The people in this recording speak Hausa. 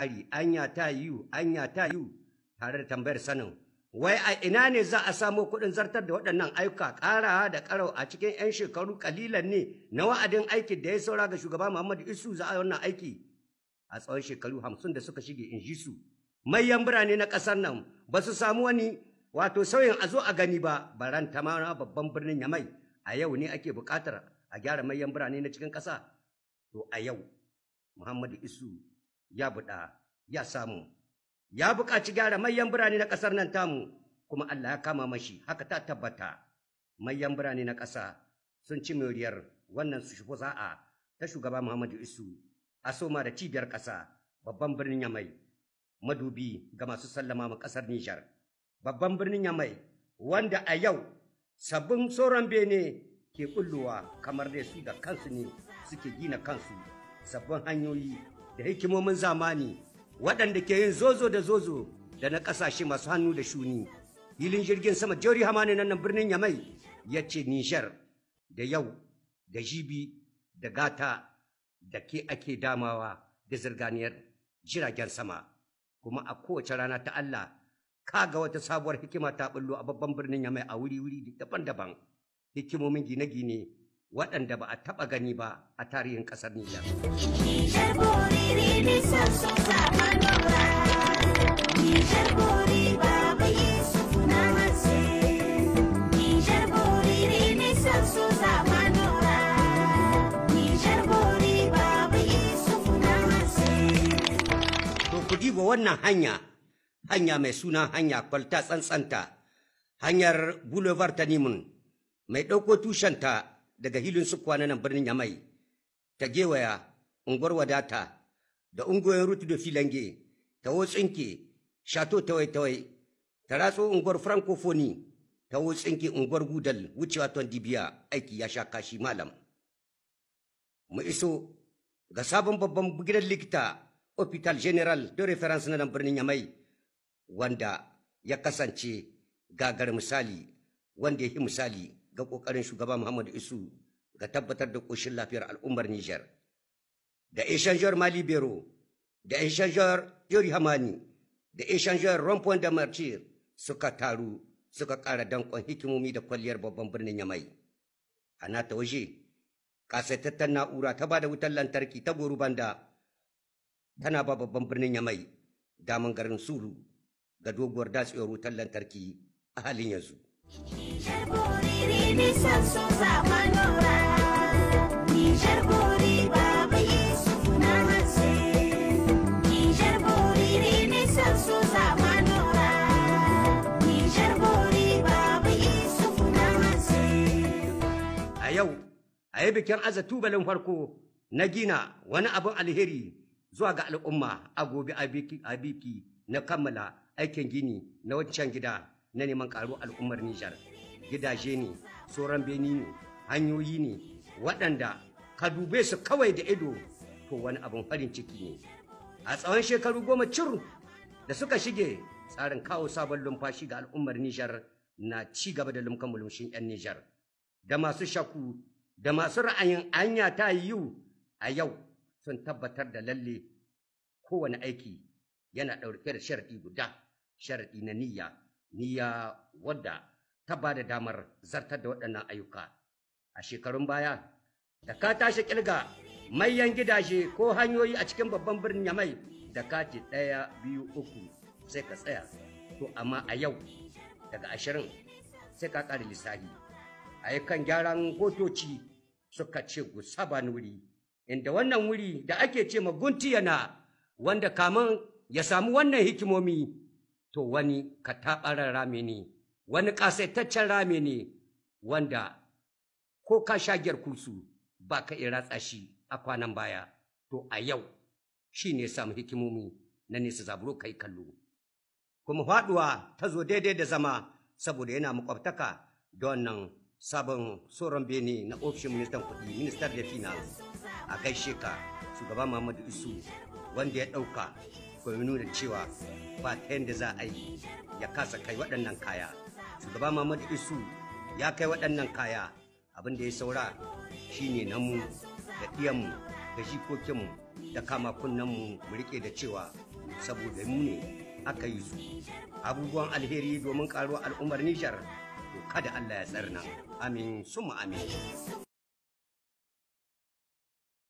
kirari anya ta yiwu, anya ta yiwu, tare da tambayar sanin wai a ina ne za a samo kuɗin zartar da waɗannan ayyuka ƙara da ƙarau a cikin 'yan shekaru ƙalilan ne na wa'adin aikin da ya saura ga shugaba Muhammadu Isu. Za a wannan aiki a tsawon shekaru 50 da suka shige, in ji su. Manyan birane na ƙasar nan ba su samu wani wato sauyin a zo a gani ba, baran ta ma babban birnin Yamai. A yau ne ake buƙatar a gyara manyan birane na cikin ƙasa. To a yau Muhammadu Isu ya buɗa ya samu, ya buƙaci gyara manyan birane na ƙasar nan tamu, kuma Allah ya kama mashi, haka ta tabbata. Manyan birane na ƙasa sun ci moriyar wannan su shi sa'a ta shugaba Muhammadu Isu, a soma da cibiyar ƙasa, babban birnin Yamai, madubi ga masu sallama ma ƙasar Nijar. Babban birnin Yamai wanda a yau sabbin tsoron bene ke kulluwa kamar dai su da kansu ne suke gina kansu, sabbin hanyoyi da hikimomin zamani waɗanda ke yin zozo da zozo da na ƙasashe masu hannu da shuni. Filin jirgin sama Jori Hamani nan birnin Yamai ya ce Nijar da yau da jibi da gata da ke ake damawa da zirganiyar jiragen sama. Kuma a kowace rana ta Allah kaga wata sabuwar hikima ta bullo a babban birnin Yamai a wuri-wuri daban-daban, hikimomin gine-gine waɗanda ba a taɓa gani ba a tarihin ƙasar Nijar. Nijar bori Renaissance zamanora. Nijar bori Baba Yusufu na hanse. Nijar bori Renaissance zamanora. Nijar bori Baba Yusufu na hanse. To ku diba wannan hanya, hanya mai suna hanya kwalta tsantsanta, hanyar Boulevard ta Nimun, mai ɗauko tushenta daga hilin sukuwa na nan birnin Yamai, ta gewaya unguwar Wadata da ungoyin Rutu da Filange, ta Wotsinke, Shato Tawai-Tawai, ta ratso unguwar Francophonie, ta Wotsinke unguwar Gudal, wucewa Tondibiya, aiki ya sha kashi malam. Mu iso ga sabon babban gidan likita, Hospital General de Reference na nan birnin Yamai, wanda ya kasance gagar misali, wanda ya yi misali ga ƙoƙarin shugaba Muhammadu Isu ga tabbatar da ƙoshin lafiyar al'ummar Nijar. Da Échangeur Mali Bero, da Échangeur Yori Hamani, da Échangeur Rond-Point da Martyr suka taru suka ƙara danƙon hikimomi da kwalliyar babban birnin Yamai. A nata waje, ƙasaitaccen na'ura ta bada wutar lantarki ta Banda tana ba babban birnin Yamai daman garin Suru ga doguwar datsewar wutar lantarki a halin yanzu. Nijar bori Renaissance zamanora. Nijar bori Baba Yusufu na hanse. Nijar bori Renaissance zamanora. Nijar bori Baba Yusufu na hanse. A yau, a yi bikin aza tubalin farko na gina wani abin alheri zuwa ga al'umma, a gobe a biki na kammala aikin gini na wancan gida na neman karo al'ummar Nijar. Gidaje ne, sauran beni ne, hanyoyi ne, waɗanda ka dube su kawai da ido, to wani abin farin ciki ne. A tsawon shekaru 10 cir da suka shige, tsarin kawo sabon lumfashi ga al'ummar Nijar na ci gaba da lumkan mulmushin 'yan Nijar. Da masu shaku, da masu ra'ayin anya ta yiwu, a yau sun tabbatar da lalle kowane aiki yana ɗauke da sharaɗi guda, sharaɗi na niyya, niyya wadda ta ba da damar zartar da waɗannan ayyuka. A shekarun baya, da ka tashi ƙilga manyan gidaje ko hanyoyi a cikin babban birnin Yamai, da ka ce ɗaya, biyu, uku, sai ka tsaya. To amma a yau daga 20 sai ka ƙara lissahi. Ayyukan gyaran gotoci suka ce gusa ba wuri, inda wannan wuri da ake ce ma Guntiyana, wanda kaman ya samu wannan hikimomi, to wani kataɓaran rami ne, wani ƙasaitaccen rami ne, wanda ko ka sha giyar kusu ba ka iya ratsa shi a kwanan baya. To a yau shi ne samu hikimomi na nesa zaburo kai kallo. Kuma faɗuwa ta zo daidai da zama saboda yana makwabtaka da wannan sabon tsoron bene na ofishin ministan kuɗi, minister da finance. A gaishe ka, shugaba Muhammadu Isu, wanda ya ɗauka kuma nuna cewa ba ta yadda za a yi ya kasa kai waɗannan kaya. Shugaba Muhammadu Isu ya kai waɗannan kaya. Abin da ya saura shine namu da ɗiyanmu da jikokinmu da kama kunnenmu mu riƙe da cewa Saboda mu ne aka yi su. Abubuwan alheri domin karuwar al'ummar Nijar, to kada Allah ya tsarna. Amin summa amin.